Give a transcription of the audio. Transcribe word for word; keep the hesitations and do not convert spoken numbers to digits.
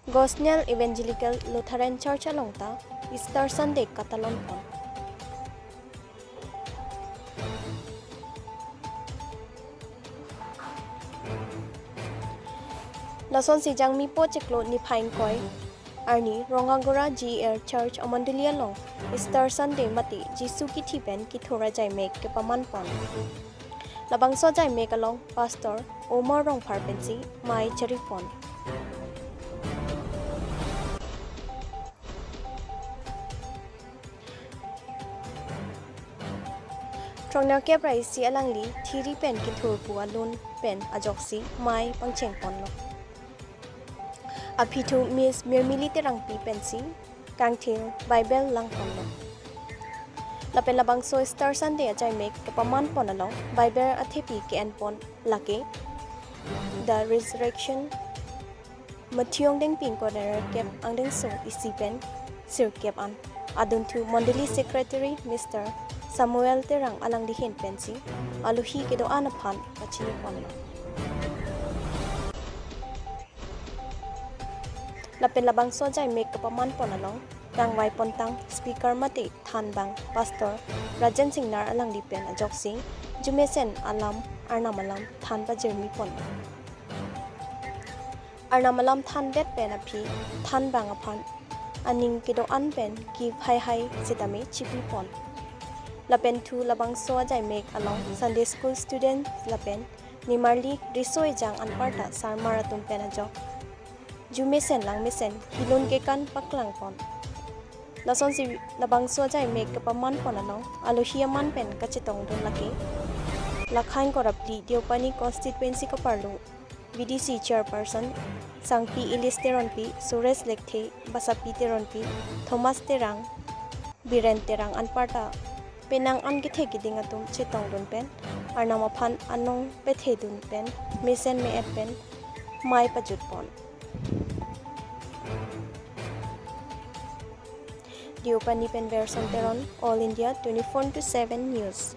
Gosnell Evangelical Lutheran Church along ta Easter Sunday katalon pon. Lasonsi Jangmipo chiklo niphai ingkoi arni Rongagora G R Church amondoli along Easter Sunday mate Jisu kithi pen kethur ajaimek kepaman pon. Labangso ajaimek along Pastor Omar Rongphar pensi mei chari pon. Throngnerkep ra isi alangli thiri pen kethur pu alun pen ajoksi mei pangcheng ponlo. Aphi thu Miss Mirmili Terangpi pensi kangthir Bible lang ponlo. Lapen labangso Easter Sunday ajaimek kepaman pon along Bible athepi ke-en pon lake The Resurrection, Matthew angdengpi ingkoi ra nerkep angdengso isi pen sirkep an. Adunthu Mondoli Secretary Mister Samuel Terang alangli ahin pensi alohi kedo-an aphan pachini ponlo. Lapen labangso ajaimek kepaman pon along tangvai pontang speaker mate thanbang Pastor Rajen Singnar alangli pen ajoksi arjumesen alam, Arnam alam than pajirmi pon. Arnam alam thandet pen aphi thanbang aphan aning kedo-an pen gift haihai sitame chipi pon. Lapen thu labangso ajaimek along Sunday School student lapen nimarli riso ejang anparta sarmar atum pen ajok arjumesen langmesen kelun kekan paklang pon. Lasonsi labangso ajaimek kepaman pon along alohi aman pen kachetongdun lake Lakhain Korapli Deopani Constituency kaparlo V D C Chairperson Sangpi Elis Teronpi, Suresh Lekthe, Basapi Teronpi, Thomas Terang, Biren Terang anparta penang an kethe kiding atum chetongdun pen Arnam aphan anong pethedun pen mesen me-et pen mei pajut pon. Deopani pen Verson Teron, All India twenty-four into seven News.